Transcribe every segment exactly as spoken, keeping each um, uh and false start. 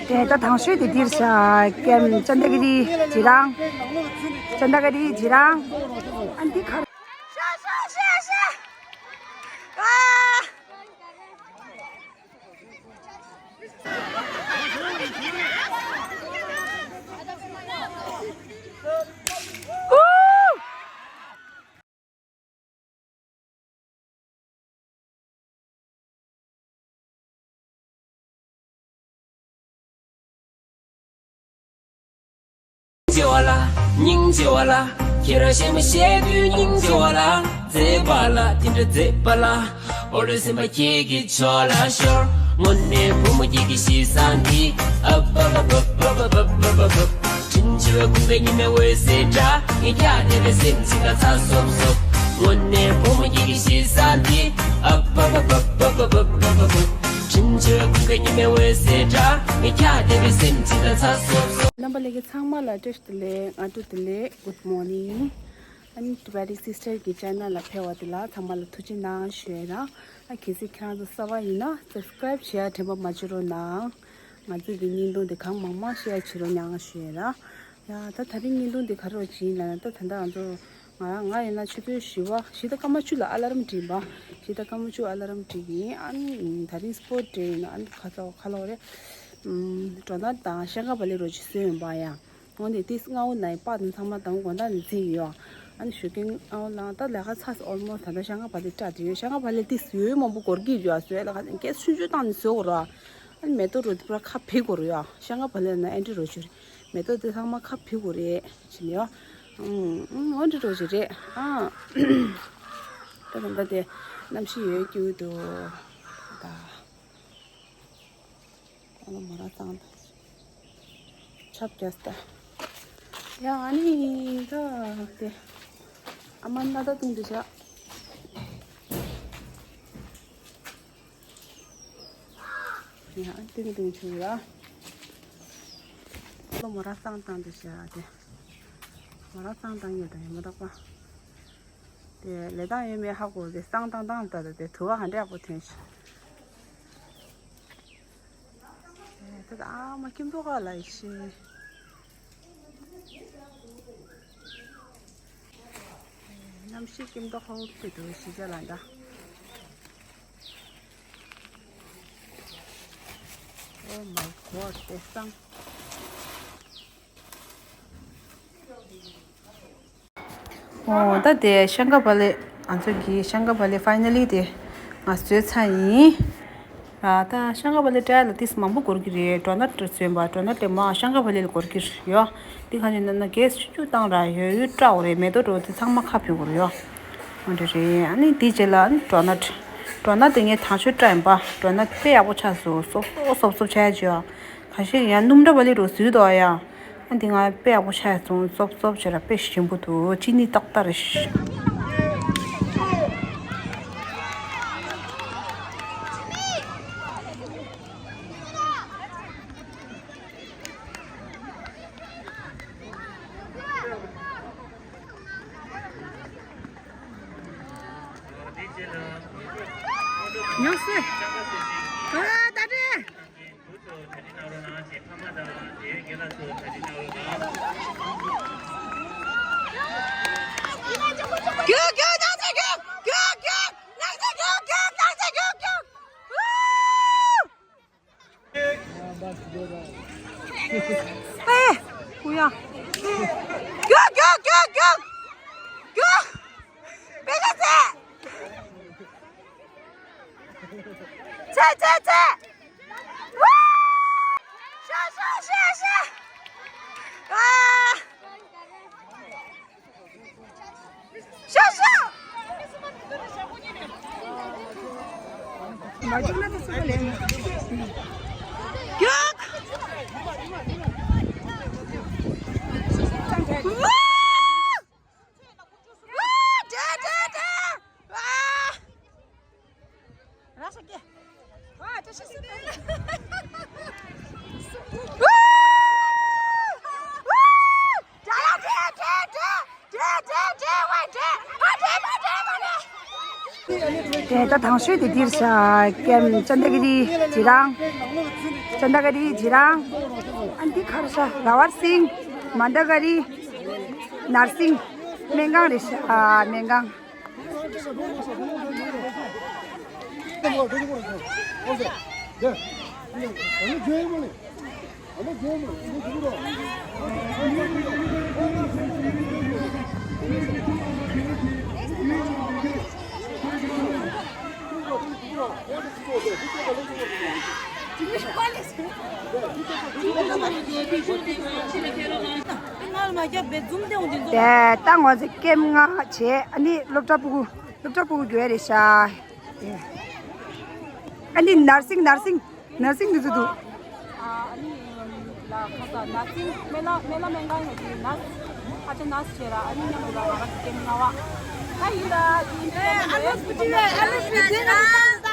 དེ་ད་དང་ཤོས་དེ་འདིར་ཤ་ཀེམ་ཅན་ད་ག་རི་ཇི་རང་། ཅན་ད་ག་རི་ཇི་རང་། ཨན་དི་ཁར། སྙིང་རྗེ་བ་ལ། སྙིང་རྗེ་བ་ལ། ཁྱེད་རང་གཞན་མ་བཤད་དུས་སྙིང་རྗེ་བ་ལ། མཛེས་པ་ལ་དེ་འདྲ་མཛེས་པ་ལ། ཨོ་ལེ་སེམས་པ་ཁྱེད་ཀྱི་ཕྱོགས་ལ་ཤོར། དངོས་གནས་བུ་མོ་ཁྱེད་ཀྱི་གཤིས་བཟང་འདི། ཨབ་ཨབ་ཨབ། དྲིན་ཆེ་བའི་ཁུངས་དཀར་ཉི་མའི་འོད་ཟེར་འདྲ། ངས་ཀྱང་བདེ་བའི་སེམས་ཅིག་ལ་ཚ་སོབ་སོབ། དངོས་གནས་བུ་མོ་ཁྱེད་ཀྱི་གཤིས་བཟང་འདི། ཨབ་ཨབ་ཨབ། དྲིན་ཆེ་བའི་ཁུངས་དཀར་ཉི་མའི་འོད་ཟེར་འདྲ། ངས་ཀྱང་བདེ་བའི་སེམས་ཅིག་ལ་ཚ་སོབ་སོབ། རྣམ་པ་ལྷན་རྒྱས་ཚང་མ་ལ་བཀྲ་ཤིས་བདེ་ལེགས། སྔ་དྲོ་བདེ་ལེགས། Good morning། ཨ་ནི་Tibetan Sister གི་channel ལ་ཕེབས་པ་དེ་ལ་ཚང་མ་ལ་ཐུགས་རྗེ་གནང་ཞུ་ཡ་ར། ཨ་གལ་སྲིད་ཁྱེད་རང་ཚོ་གསར་པ་ཡིན་ན་subscribe བྱེད་ཡ་དྲན་པ་མ་བརྗེད་རོགས་གནང་། ང་ཚོ་གི་བརྙན་ཐུང་དེ་གང་མང་མང་share བྱེད་རོགས་གནང་ཞུ་ཡ་ར། ཡ་ད་ད་རིང་བརྙན་ཐུང་དེ་ག་རེ་བྱེད་ཡིན་ལབ་ན། ད་ད་ལྟ་ང་ཚོ་ང་ང་ཡིན་ན་ཆུ་ཚོད་བཞི་པ་བཞི་དང་སྐར་མ་བཅུ་ལ་alarm བྲིས་པ། བཞི་དང་སྐར་མ་བཅུ་alarm བྲིས་ཡིན། ཨ་ནི་ད་རིང་sport day ཡིན་ན། ཨ་ནི་ཁ་ཚ་ཁ་ལོ་རེད། ཨུམ། སྒྲོ་ནག་དང་ཤ་ཁང་བ་ལེ་རོ་ཅིག་བཟོས་ཡོང་པ་ཡ། འོན་ཏེ་ཏིས་སྔ་བོ་ནའི་པགས་དང་ཚང་མ་དང་དགོང་དག་ནས་འཛིན་ཡོད། ཨ་ནི་ཞོགས་ཀས་སྔ་བོ་ལངས། ད་ལས་ཀ་ཚར་སོང་། almost ད་ལྟ་ཤ་ཁང་བ་ལེ་སྐྲག་བསྡད་ཡོད། ཤ་ཁང་བ་ལེ་ཏིས་ཡོད་མང་པོ་འགོར་གྱི་ཡོད། བཟོས་ལ་ཁ་གས་ཆུང་ཆུང་བཏང་ནས་བཟོ་དགོས་ར། ཨ་ནི་མེ་ཏོག་རོ་དེ་པུ་ར་ཁ་ཕིག་དགོས་ར་ཡ། ཤ་ཁང་བ་ལེ་ན་ཨེ་འདྲ་རོ་ཅིག་རེད། མེ་ཏོག་དེ་ཚང་མ་ཁ་ཕིག་དགོས་རེད་བྱས་ནས་ཡ། ཨུམ། ཨུམ། འོ་འདྲ་རོ་ཅིག་རེད། ཨ། ད་ད་ད་དེ་གནམ་གཤིས་ཡོད་རྒྱུ་འདུག་ད། ཨ་ལོ་མོ་ར་གཙང་ད། ཆབ་རྒྱག་ད། ཡ་ཨ་ནི་ད་དེ། ཨ་མ་སྣ་ད་བཏུང་དུ་བཞག་ཡ་ཏིང་ཏིང་ཆུ་ཡ། ཨ་ལོ་མོ་ར་གཙང་བཏང་དུ་བཞག་དེ། མོ་ར་གཙང་བཏང་ཡོད་ད་ཡ་མ་ད་པ། དེ་ལས་སྟངས་ཡོད་མེད་ཧ་གོ། དེ་གཙང་བཏང་བཏང་ད་ད་དེ་དུ་བ་ཧ་འདྲ་ཡག་པོ་ཐོན་ཤག་ད་ད་ཨ་མ་སྐྱིད་མདོག་ཁ་ལ་ཤི། གནམ་གཤིས་སྐྱིད་མདོག་ཁ་འུར་ཐུག་འདུག་ཤི་ཅ་ལ་འདྲ། Oh my God དེ་གཙང་། ཨོ་ད་དེ་ཤང་ཀ་བ་ལེ། ང་ཚོ་གི་ཤང་ཀ་བ་ལེ་finally དེ་ང་བཟོས་ཚར་ཡིན། ཨ་ད་ཤང་ཀ་བ་ལེ་try ལ་ཏིས་མང་པོ་འགོར་གི་རེད། donut བཟོས་པ། donut དེ་མ་ཤང་ཀ་བ་ལེ་ལ་འགོར་གི་རེད་ཡོ། དེ་ག་ནས་ན་ན་གས་ཆུ་ཆུ་བཏང་ར་ཡོད་ཡོད་སྐྲག་རེད། མེ་ཏོག་འགྲོ་དེ་ཚང་མ་ཁ་ཕུད་དགོས་རེད་ཡོ། འོ་འདྲ་རེད། ཨ་ནི་དེ་རྗེས་ལ་ཨ་ནི་donut donut དེ་ངས་དང་ཤོས་try ཡིན་པ། donut དཔེ་ཡག་པོ་ཆགས་སོང་། སོབ་སོབ་སོབ་སོབ་ཆགས་ཡ་ཅིག་ཡོ། ཁ་ཤས་ཡང་སྣུམ་འདྲ་བ་ལེ་རུ་བཟོས་འདུག་ཡ། ཨ་འདི་ང་དཔེ་ཡག་པོ་ཆགས་སོང་། སོབ་སོབ་བྱས་ར་དཔེ་ཞིམ་པོ་འདུག་ཅི་ནི་ཏག་ཏག་རེད། ཉོག་སེ། ཨ་ད་དྲན། རྒྱུག་རྒྱུག་ནགས་ཚལ་རྒྱུག་རྒྱུག་རྒྱུག་ནགས་ཚལ་རྒྱུག་རྒྱུག་ནགས་ཚལ་རྒྱུག་རྒྱུག་ཨེ། ཧུ་ཡ། རྒྱུག་རྒྱུག་རྒྱུག་རྒྱུག་རྒྱུག་དཔེ་ཆ་ཚད། ཚད་ཚད་ཚད། ཝུ། ཤ་ཤ་ཤ་ཤ། ཨ། ཤ་ཤ། མ་བྱུང་ན་ད་སུ་ག་ལེན། རྒྱུག་ཝུ། ཝུ། དྲན་དྲན་དྲན། ཝ། ར་ཤ་ཀེ། ཝ། དྲན་ཤ་སི། ཝུ། ཝུ། དྲན་དྲན་དྲན་དྲན། དྲན་དྲན་དྲན། ཝ་དྲན། ཨ་དྲན་མ་དྲན་མ་དྲན། དེ་ད་དང་ཤོས་དེ་འདིར་ཤ་ཀེམ་ཅན་དེ་གི་རི་ཇི་རང་། ཅན་དེ་གི་རི་ཇི་རང་། ཨ་འདི་ཁར་ཤ་ར་བར་སིང་། མན་དེ་གི་རི་ནར་སིང་། སྨན་ཁང་རེད་ཤ་སྨན་ཁང་། དེ་ད་ང་ཚོ་ཀེམ་ལྔ་བྱས། ཨ་ནི་སློབ་གྲྭ་ཕྲུ་གུ་སློབ་གྲྭ་ཕྲུ་གུ་གྱུར་རེད་ཤག་ཨ་ནི་ནར་སིང་ནར་སིང་ནར་སིང་དུ་འདུག་ཨ་ནི་ལ་ཁ་ས་ནར་སིང་སྨན་བླ་སྨན་བླ་སྨན་ཁང་ཡོད་དུས་ནར་སི་ཨ་ཅག་ནར་སི་བྱས་ར། ཨ་ནི་མཉམ་དུ་ལ་ང་རང་གི་ཀེམ་ལྔ་པ་ད་ཡིན་ལ་ཡིན་ཨ་ལ་སི་བི་དེ་ན་ད།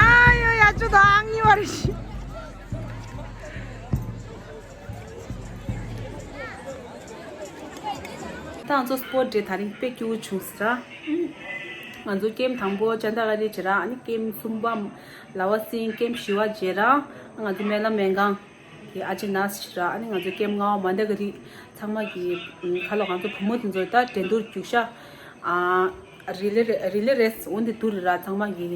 ཨ་ཡོ་ཡ་ཅུ་དང་གཉིས་པ་རེད། ད་ང་ཚོ་སྤོར་ཌེ་དེ་རིང་དཔེ་སྐྱིད་པོ་བྱུང་སོང་ར། ང་ཚོ་ཀེམ་དང་པོ་ཅན་དེ་གི་རི་བྱས་ར། ཨ་ནི་ཀེམ་གསུམ་པ་ལ་བ་སིང་། ཀེམ་བཞི་པ་བྱས་ར། ང་ཚོ་སྨན་བླ་སྨན་ཁང་གི་ཨ་ཅེ་ནར་སི་བྱས་ར། ཨ་ནི་ང་ཚོ་ཀེམ་ལྔ་པ་མན་དེ་གི་རི། ཚང་མ་གི་ཁ་ལོ་ང་ཚོ་བུ་མོ་དེ་ཚོ་ད་འགྲན་བསྡུར་རྒྱུགས་ཤག་ཨ་རི་ལེ་རི་ལེ་རེས་འོ་འདི་བསྡུར་ར། ཚང་མ་གི་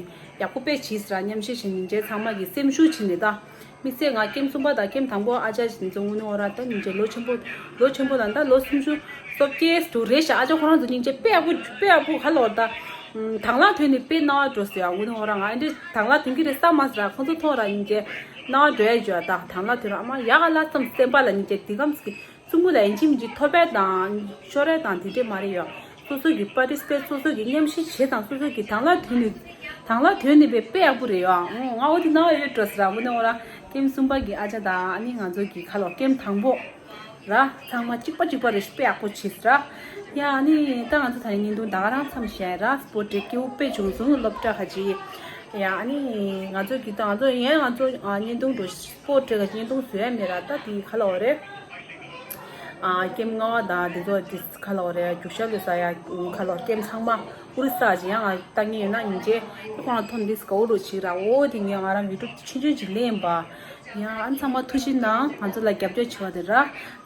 ཡག་པོ་དཔེ་བྱས་སོང་ར། མཉམ་ཞུགས་བྱས་ནས་ཚང་མ་གི་སེམས་ཤུགས་བྱས་ནས་ད། དམིགས་བསལ་ང་ཀེམ་གསུམ་པ་དང་ཀེམ་དང་པོ་ཨ་ཅག་ཅིག་འཛོམས་ནས་འོ་ར། ད་སྙིང་རྗེ་ལོ་ཆེན་པོ་ལོ་ཆེན་པོ་དང་ད་ལོ་སུམ་ཅུ་སོ་བརྒྱད་དུ་རེད་ཤག་ཨ་ཅག་ཁོ་རང་ཚོ་སྙིང་རྗེ་དཔེ་ཡག་པོ་དཔེ་ཡག་པོ་ཁ་ལོ་ད། དང་བླངས་ཐོན་ནས་དཔེ་སྣང་བ་འགྲོ་ཟེར་ཡ། འོ་ནི་འོ་ར་ང་ཨེ་འདྲ་དང་བླངས་ཐོན་གྱི་རེད་བསམ་མ་ཟེར་ར། ཁོང་ཚོ་མཐོང་ར་སྙིང་རྗེ་སྣང་བ་འགྲོ་ཡ་བརྗོད་ཡ། ད་དང་བླངས་ཐོན་ར་ཨ་མ་ཡག་ག་ལ་ཙམ་སེམས་པ་ལ་སྙིང་རྗེ་འདི་གམ་ཟེར་གི། ཙུང་གུ་ལ་ཡིན་གཅིག་མིན་གཅིག་ཐོབ་པ་དང་ཤོར་ཡ་དང་དེ་འདྲས་མ་རེད་ཡོད། སོ་སོ་གི་པར་ཊི་སི་པེཊ་སོ་སོ་གི་མཉམ་ཞུགས་བྱེད་དང་སོ་སོ་གི་དང་བླངས་ཐོན་ནས་དང་བླངས་ཐོན་ནས་པའི་དཔེ་ཡག་པོ་རེད་ཡོད། ཨོ་ང་འོ་དེ་ན་ཡོད་འགྲོ་ཟེར་ར། འོ་ན་འོ་ར་ཀེམ་གསུམ་པ་གི་ཨ་ཅག་དང་ཨ་ནི་ང་ཚོ་གི་ཁ་ལོ་ཀེམ་དང་པོ་ར་ཚང་མ་གཅིག་པ་གཅིག་པ་རེད། དཔེ་ཡག་པོ་བྱས་ཟེར་ར། ཡ་ཨ་ནི་ད་ང་ཚོ་ད་ནི་བརྙན་ཐུང་ད་ག་རང་མཚམས་བཞག་ར། སྤོར་ཊི་སྐྱིད་པོ་དཔེ་བྱུང་སོང་སློབ་གྲྭ་ཁ་ཅིག་ཡ་ཨ་ནི་ང་ཚོ་གི་ད་ང་ཚོ་ཡན་ང་ཚོ་བརྙན་ཐུང་འགྲོ་སྤོར་ཊི་ཁ་ཅིག་བརྙན་ཐུང་བཟོ་ཡ་མེད་ར། ད་དེ་ཁ་ལོ་རེད། ཨ་ཀེམ་ལྔ་པ་དང་དེ་ཚོ་དེ་ཁ་ལོ་རེད། རྒྱུགས་ཤར་ལོས་ཡ་ཁ་ལོ་ཀེམ་ཚང་མ་ཨུ་རི་ས་ཅི་ཡང་ང་ལྟ་ངེས་ཡོད་ན་ཡིན་ཅེ་ཁོ་རང་ཐོན་དེ་སྐའོ་རོ་ཅིག་ར། འོ་དེ་ངས་ང་རང་ཡུ་ཊུབ་ཆུང་ཆུང་ཅིག་ལེན་པ་ ཡང་ཨ་ཚང་མ་ཐུགས་རྗེ་གནང་། ང་ཚོ་ལ་རྒྱབ་སྐྱོར་བྱེད་པ་དེ་ར།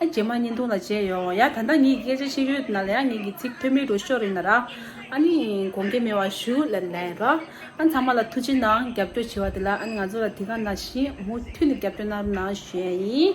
ཨ་རྗེས་མ་བརྙན་ཐུང་ལ་མཇལ་ཡོང་། ཡ་ད་ལྟ་ངའི་སྐད་ཆ་བཤད་རྒྱུ་ན་ལ་ཡ་ངའི་གི་ཚིག་ཐོན་མེད་འགྲོ་ཤོར་རེད་ན་ར། ཨ་ནི་དགོངས་འགལ་མེད་པ་ཞུ་ལ་ལན་ར། ཨ་ཚང་མ་ལ་ཐུགས་རྗེ་གནང་། རྒྱབ་སྐྱོར་བྱེད་པ་དེ་ལ། ཨ་ནི་ང་ཚོ་ལ་དེ་ག་ནང་བཞིན་མུ་མཐུད་ནས་རྒྱབ་སྐྱོར་གནང་རོགས་གནང་ཞུ་ཡ་ཡིན།